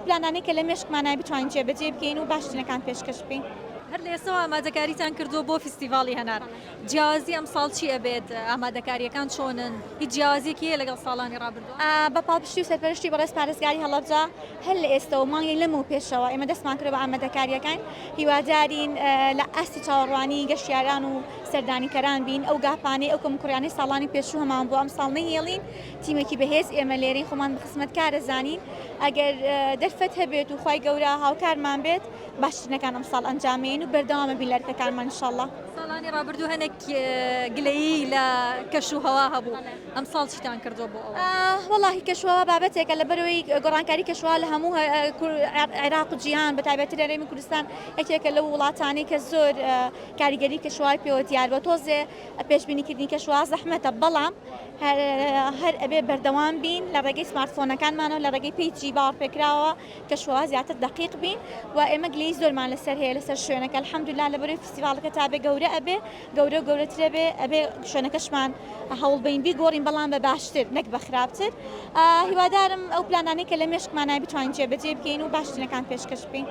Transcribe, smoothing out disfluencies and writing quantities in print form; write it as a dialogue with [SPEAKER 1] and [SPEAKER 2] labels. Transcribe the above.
[SPEAKER 1] پلانانەی کە لە مێشکمانای بتوانین جێبەجێ بکەین و باشترینەکان پێشکەش بکەین.
[SPEAKER 2] هەر لە ئێستەوە ئامادەکاریتان کردووە بۆ فیستیڤاڵی هەنار، جیاوازی ئەمساڵ چی ئەبێت، ئامادەکارییەکان چۆنن، هیچ جیاوازییەکی هەیە لەگەڵ ساڵانی ڕابردوو؟
[SPEAKER 1] بە پاڵپشتی و سەرپەرشتی بەڕێز پارێزگاری هەڵەبجە هەر لە ئێستەوە مانگێک لەمەو پێشەوە ئێمە دەستمان کردووە بە ئامادەکارییەکان، هیوادارین لە ئاستی چاوەڕوانی گەشتیاران و سەردانیکەران بین، ئەو گاپانەی ئەو کەموکوڕیانەی ساڵانی پێشوو هەمان بوو ئەمساڵ نەیهێڵین، تیمێکی بەهێز ئێمە لێرەین خۆمان بە خزمەتکار ئەزانین ئەگەر دەرفەت هەبێت و خوای گەورە هاوکارمان بێت باشترینەکان ئەمساڵ ئەنجامێن و بەردەوامە بین لە ئەرکەکانمان ان شاء اللە.
[SPEAKER 2] ساڵانی ڕابردوو هەنێک گلەیی لە کەش و هەوا هەبوو ئەمساڵ چیتان کردووە بۆ ئەوە؟
[SPEAKER 1] وەڵاهی کەشوهەوا بابەتێکە لەبەرئەوەی گۆڕانکاری کەشوهەوا لە هەموو عێراق و جیهان بە تایبەتی لە هەرێمی کوردستان یەکێکە لەو وڵاتانەی کە زۆر کاریگەری کەشوهەوای پێوە دیار بووە تۆزێ پێشبینی کردنی کەشوهەوا زەحمەتە بەڵام هەر ئەبێ بەردەوام بین لە ڕێگەی سمارتفۆنەکانمانەوە لە ڕێگەی page ی باوەڕپێکراوە کەشوهەوا زیاتر دەقیق بین و ئێمە گلەیی زۆرمان لەسەر هەیە لەسەر شوێنەکە الحمدلله لەبەرەی فیستیڤاڵەکە تا بێ گەورە ئەبێ گەورە و گەورەتر ئەبێ ئەبێ شوێنەکەشمان هەوڵبەین بیگۆڕین بەڵام بە باشتر نەک بە خراپتر هیوادارم ئەو پلانانەی کە لە مێشکمانای بتوانین جێبەجێ بکەین و باشترینەکان پێشکەش بکەین.